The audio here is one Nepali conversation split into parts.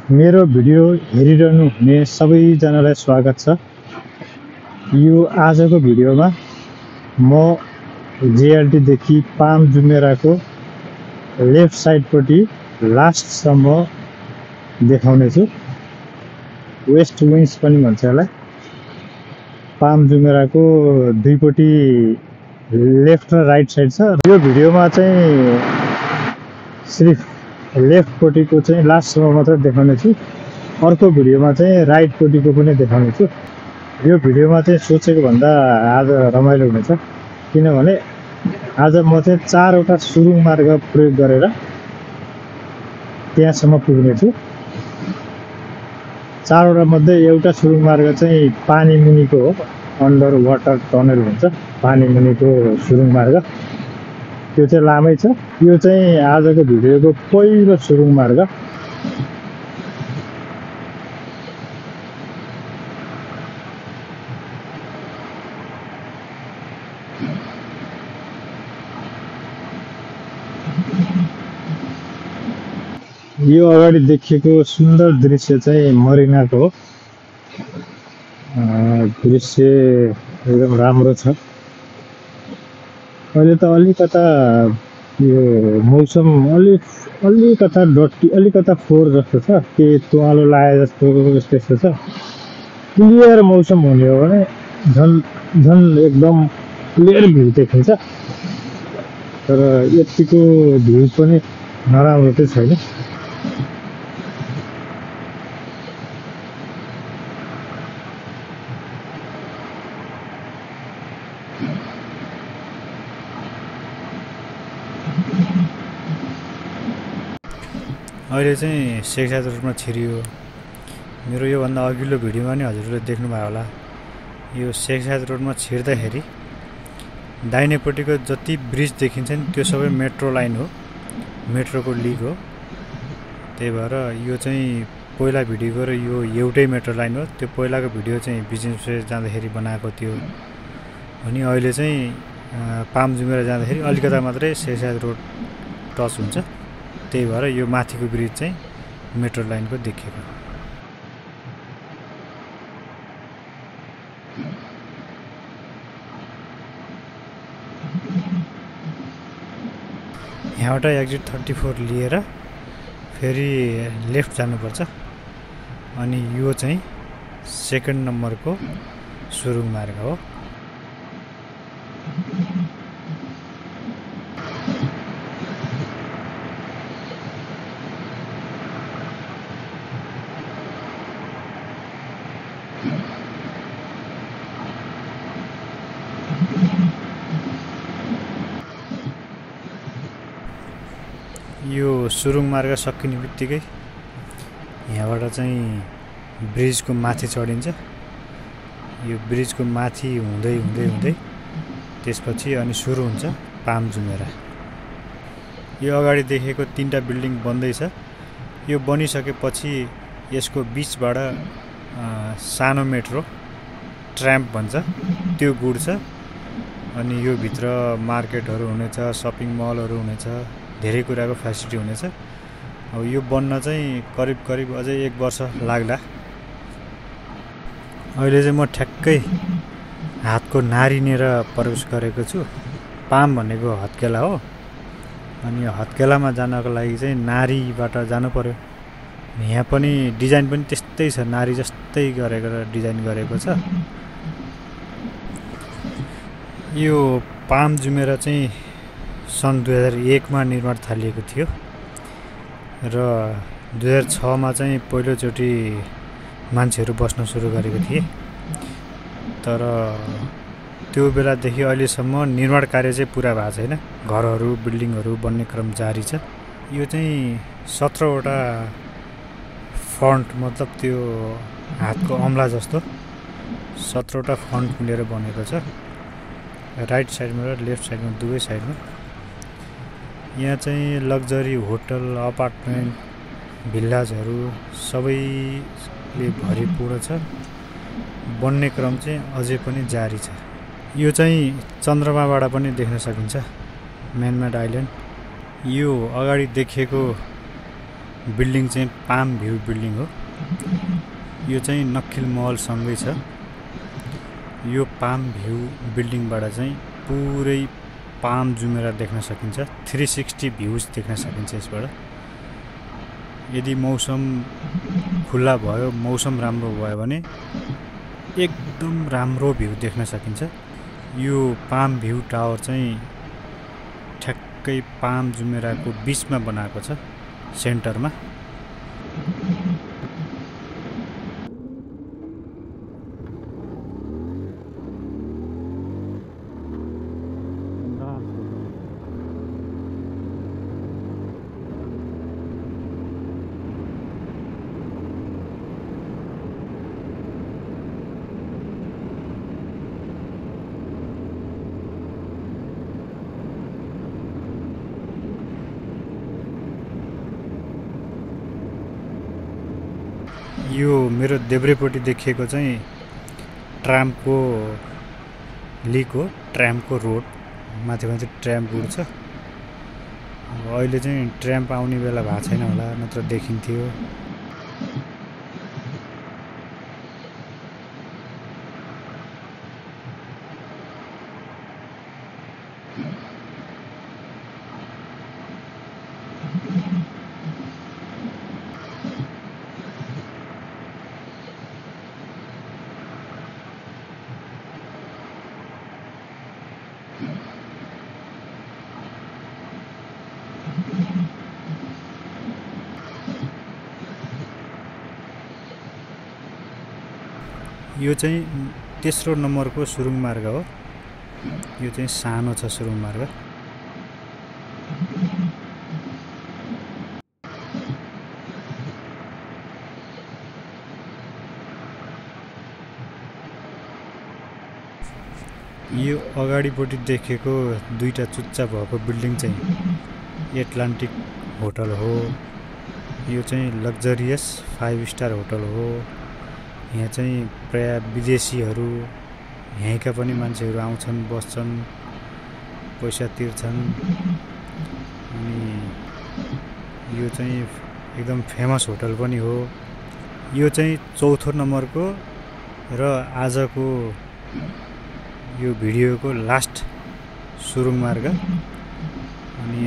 मेरो भिडियो हेरिरहनु हुने सबैजनालाई स्वागत छ। यो आजको भिडियोमा म जेएलटी देखि पाम जुमेराको लेफ्ट साइडपट्टि लास्टसम्म देखाउने छु। वेस्ट विङ्स पनि भन्छ यसलाई। पाम जुमेराको दुईपट्टि लेफ्ट र राइट साइड छ। यो भिडियोमा चाहिँ सिर्फ लेफ्टपट्टिको चाहिँ लास्टसम्म मात्र देखाउने छु। अर्को भिडियोमा चाहिँ राइटपट्टिको पनि देखाउने छु। यो भिडियोमा चाहिँ सोचेको भन्दा आज रमाइलो हुनेछ, किनभने आज म चाहिँ 4वटा सुरुङ मार्ग प्रयोग गरेर त्यहाँसम्म पुग्नेछु। 4वटा मध्ये एउटा सुरुङ मार्ग चाहिँ पानी मुनिको हो, अन्डर वाटर टनल भन्छ पानी मुनिको सुरुङ मार्ग। त्यो चाहिँ लामै छ। यो चाहिँ आजको भिडियोको पहिलो सुरुङ मार्ग। यो अगाडि देखिएको सुन्दर दृश्य चाहिँ मरिनाको हो। दृश्य एकदम राम्रो छ। अहिले त अलिकता यो मौसम अलिकता डट्टी, अलिकता फोहोर जस्तो छ, के तुवालो लाए जस्तो त्यस्तो छ। क्लियर मौसम हुने हो भने झन् एकदम क्लियर भ्यू देखिन्छ। तर यतिको भ्यू पनि नराम्रो चाहिँ छैन। अहिले चाहिँ शेखसाद रोडमा छिरियो। मेरो योभन्दा अघिल्लो भिडियोमा नि हजुरले देख्नुभयो होला। यो शेखसाद रोडमा छिर्दाखेरि दाहिनेपट्टिको जति ब्रिज देखिन्छ नि त्यो सबै मेट्रो लाइन हो, मेट्रोको लिग हो। त्यही भएर यो चाहिँ पहिला भिडियोको र यो एउटै मेट्रो लाइन हो। त्यो पहिलाको भिडियो चाहिँ बिजनेस जाँदाखेरि बनाएको थियो अनि अहिले चाहिँ पाम जुमेरा जाँदाखेरि अलिकता मात्रै शेखसाद रोड टच हुन्छ। त्यही भएर यो माथिको ब्रिज चाहिँ मेट्रो लाइनको देखिएको। यहाँबाट एक्जिट 34 लिएर फेरि लेफ्ट जानुपर्छ। अनि यो चाहिँ सेकेन्ड नम्बरको सुरुङ मार्ग हो। यो सुरुङ मार्ग सकिने बित्तिकै यहाँबाट चाहिँ ब्रिजको माथि चढिन्छ। यो ब्रिजको माथि हुँदै हुँदै हुँदै त्यसपछि अनि सुरु हुन्छ पाम जुमेरा। यो अगाडि देखेको 3टा बिल्डिङ बन्दैछ। यो बनिसकेपछि यसको बिचबाट सानो मेट्रो ट्र्याम्प भन्छ त्यो गुड्छ। अनि यो भित्र मार्केटहरू हुनेछ, सपिङ मलहरू हुनेछ, धेरै कुराको फेसिलिटी हुनेछ। अब यो बन्न चाहिँ करिब अझै 1 वर्ष लाग्ला। अहिले चाहिँ म ठ्याक्कै हातको नारिनेर प्रवेश गरेको छु। पाम भनेको हत्केला हो। अनि यो हत्केलामा जानको लागि चाहिँ नारीबाट जानु पर्यो। यहाँ पनि डिजाइन पनि त्यस्तै छ, नारी जस्तै गरेर डिजाइन गरेको छ। यो पाम जुमेरा चाहिँ सन् 2001 मा निर्माण थालिएको थियो र 2006 मा चाहिँ पहिलोचोटि मान्छेहरू बस्न सुरु गरेको थिए। तर त्यो बेलादेखि अहिलेसम्म निर्माण कार्य चाहिँ पुरा भएको छैन। घरहरू, बिल्डिङहरू बन्ने क्रम जारी छ। यो चाहिँ 17वटा फ्रन्ट, मतलब त्यो हातको अम्ला जस्तो 17वटा फ्रन्ट मिलेर बनेको छ। राइट साइडमा र लेफ्ट साइडमा, दुवै साइडमा। यहाँ चाहिँ लग्जरी होटल, अपार्टमेन्ट, भिल्लाजहरू सबैले भरिपूर्ण छ। बन्ने क्रम चाहिँ अझै पनि जारी छ। यो चाहिँ चन्द्रमाबाट पनि देख्न सकिन्छ, म्यानमेड आइल्यान्ड। यो अगाडि देखिएको बिल्डिङ चाहिँ पाम भ्यू बिल्डिङ हो। यो चाहिँ नक्खिल महलसँगै छ। यो पाम भ्यू बिल्डिङबाट चाहिँ पुरै पाम जुमेरा देख्न सकिन्छ। 360 भ्यूज देख्न सकिन्छ यसबाट। यदि मौसम खुल्ला भयो, मौसम राम्रो भयो भने एकदम राम्रो भ्यू देख्न सकिन्छ। यो पाम भ्यू टावर चाहिँ ठ्याक्कै पाम जुमेराको बिचमा बनाएको छ, सेन्टरमा। यो मेरो देब्रेपट्टि देखिएको चाहिँ ट्रामको लिक हो, ट्रामको रोड। माथि माथि ट्राम गुड्छ। अहिले चाहिँ ट्राम आउने बेला भएको छैन होला, नत्र देखिन्थ्यो। यो चाहिँ तेस्रो नम्बरको सुरुङ मार्ग हो। यो चाहिँ सानो छ सुरुङ मार्ग। यो अगाडिपट्टि देखेको दुईटा चुच्चा भएको बिल्डिङ चाहिँ एटलान्टिक होटल हो। यो चाहिँ लग्जरियस 5 स्टार होटल हो। यहाँ चाहिँ प्राय विदेशीहरू, यहीँका पनि मान्छेहरू आउँछन्, बस्छन्, पैसा तिर्छन्। अनि यो चाहिँ एकदम फेमस होटल पनि हो। यो चाहिँ चौथो नम्बरको र आजको यो भिडियोको लास्ट सुरुङ मार्ग। अनि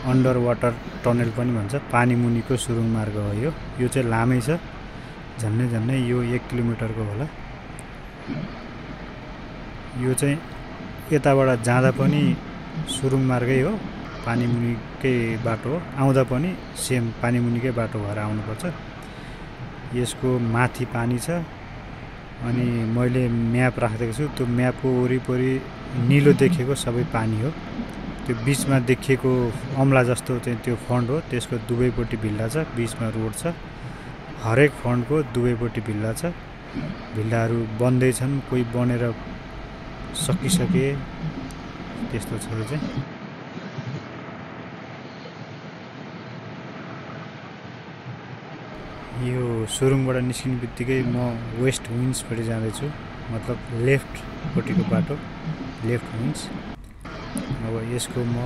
अन्डर वाटर टनल पनि भन्छ, पानी मुनिको सुरुङ मार्ग हो यो। यो चाहिँ लामै छ, झन्नै यो 1 किलोमिटरको होला। यो चाहिँ यताबाट जाँदा पनि सुरुङ मार्गै हो, पानी मुनिकै बाटो हो। आउँदा पनि सेम पानी मुनिकै बाटो भएर आउनुपर्छ। यसको माथि पानी छ। अनि मैले म्याप राखेको छु, त्यो म्यापको वरिपरि निलो देखेको सबै पानी हो। त्यो बिचमा देखिएको अम्ला जस्तो चाहिँ त्यो फन्ड हो, त्यसको दुवैपट्टि भिल्ला छ, बिचमा रोड छ। हरेक फन्डको दुवैपट्टि भिल्ला छ। भिल्लाहरू बन्दैछन्, कोही बनेर सकिसके, त्यस्तो छ। यो चाहिँ यो सुरुङबाट निस्किने बित्तिकै म वेस्ट विन्ड्सपट्टि जाँदैछु, मतलब लेफ्टपट्टिको बाटो, लेफ्ट विन्ड्स। अब यसको म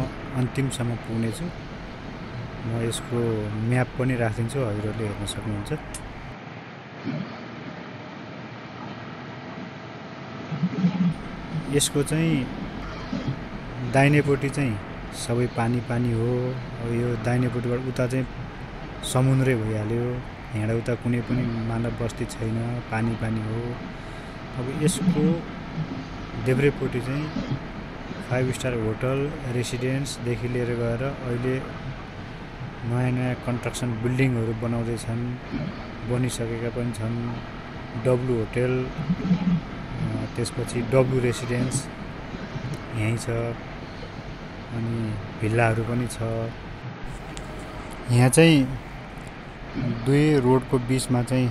अन्तिमसम्म पुग्नेछु। म यसको म्याप पनि राखिदिन्छु, हजुरहरूले हेर्न सक्नुहुन्छ। यसको चाहिँ दाहिनेपट्टि चाहिँ सबै पानी पानी हो। अब यो दाहिनेपट्टिबाट उता चाहिँ समुद्रै भइहाल्यो। यहाँबाट उता कुनै पनि मानव बस्ती छैन, पानी पानी हो। अब यसको देब्रेपट्टि चाहिँ 5 स्टार होटल, रेसिडेन्सदेखि लिएर गएर अहिले नयाँ कन्स्ट्रक्सन बिल्डिङहरू बनाउँदैछन्, बनिसकेका पनि छन्। डब्लु होटेल, त्यसपछि डब्लु रेसिडेन्स यहीँ छ। अनि भिल्लाहरू पनि छ। यहाँ चाहिँ दुई रोडको बिचमा चाहिँ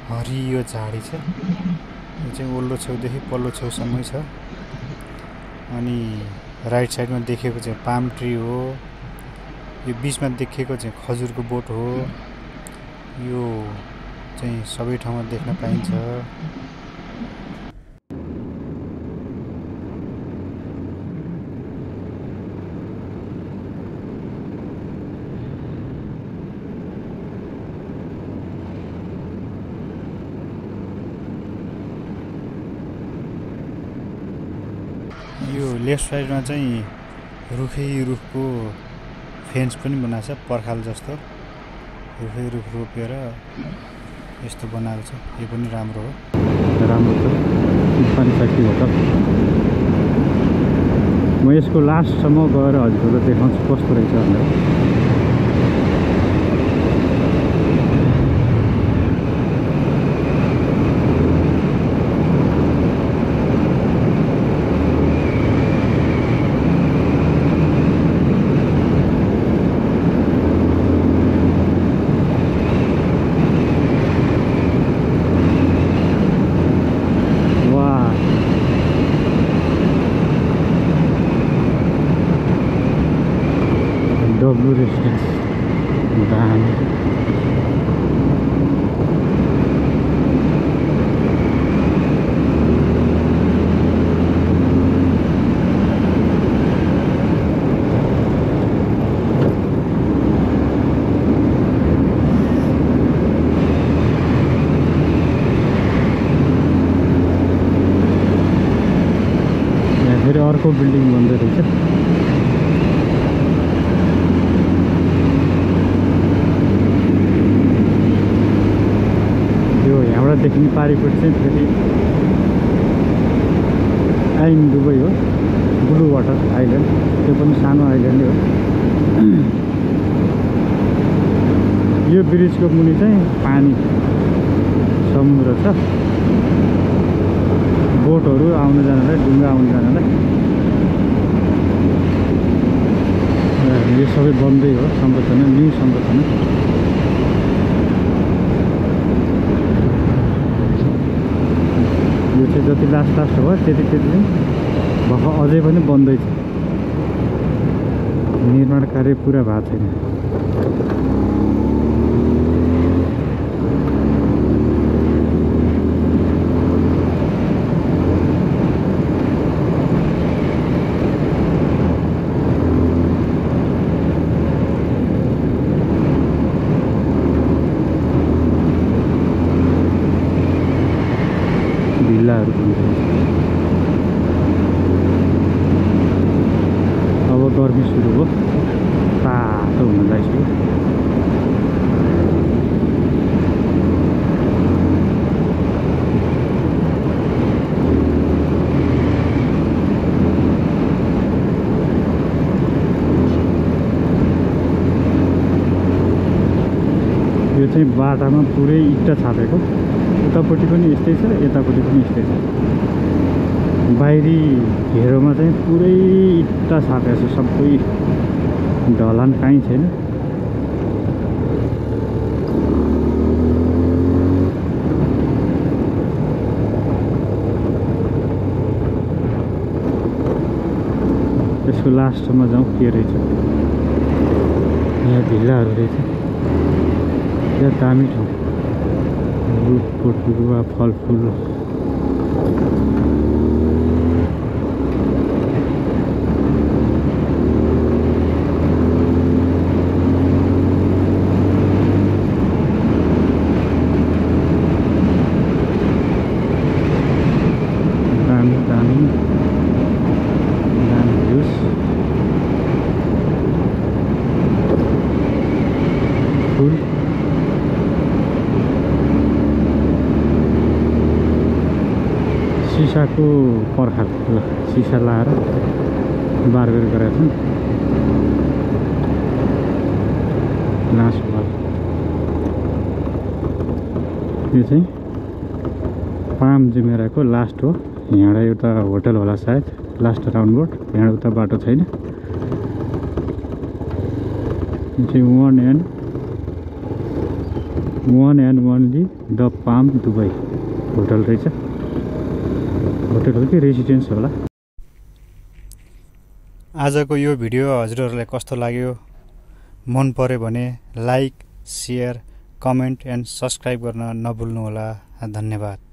हरियो झाडी छ। यो चाहिँ ओल्लो छेउदेखि पल्लो छेउसम्मै छ। अनि राइट साइडमा देखेको चाहिँ पाम ट्री हो। यो बिचमा देखेको चाहिँ खजुरको बोट हो। यो चाहिँ सबै ठाउँमा देख्न पाइन्छ। लेफ्ट साइडमा चाहिँ रुखको फेन्स पनि बनाएको छ पर्खाल जस्तो रुख रोपेर यस्तो बनाएको छ यो पनि राम्रो हो राम्रो छ पानी फ्याक्ट्री होटल म यसको लास्टसम्म गएर हजुरहरूलाई देखाउँछु कस्तो रहेछ भनेर डब्लु रेसिडेन्स दामी यहाँ फेरि अर्को बिल्डिङ बन्दै रहेछ देखिने पारिपट्टि चाहिँ फेरि आइन दुबई हो ब्लू वाटर आइल्यान्ड त्यो पनि सानो आइल्यान्डै हो यो ब्रिजको मुनि चाहिँ पानी समुद्र छ बोटहरू आउन जानलाई डुङ्गा आउन जानलाई यो सबै बन्दै हो संरचना न्यू संरचना यो चाहिँ जति लास्ट भयो त्यति चाहिँ भर्खर अझै पनि बन्दैछ निर्माण कार्य पुरा भएको छैन अब गर्मी सुरु हो तातो हुन लागिसक्यो यो चाहिँ बाटामा पुरै इट्टा छापेको उतापट्टि पनि यस्तै छ यतापट्टि पनि यस्तै छ बाहिरी घेरोमा चाहिँ पुरै इट्टा छापेको छ सबै ढलान कहीँ छैन त्यसको लास्टमा जाउँ के रहेछ यहाँ भिल्लाहरू रहेछ यहाँ दामी ठाउँ रुखको बिरुवा फलफुल सिसाको पर्खाल ल सिसा लाएर बारबेर गरेका छन् लास्ट वाल यो चाहिँ पाम जुमेराको लास्ट हो यहाँबाट एउटा होटल होला सायद लास्ट राउन्ड बोट यहाँ उता बाटो छैन यो चाहिँ one and only the palm Dubai hotel रहेछ होटल हो कि रेसिडेन्स होला आजको यो भिडियो हजुरहरूलाई कस्तो लाग्यो मन पर्यो भने like share comment and subscribe गर्न नभुल्नुहोला धन्यवाद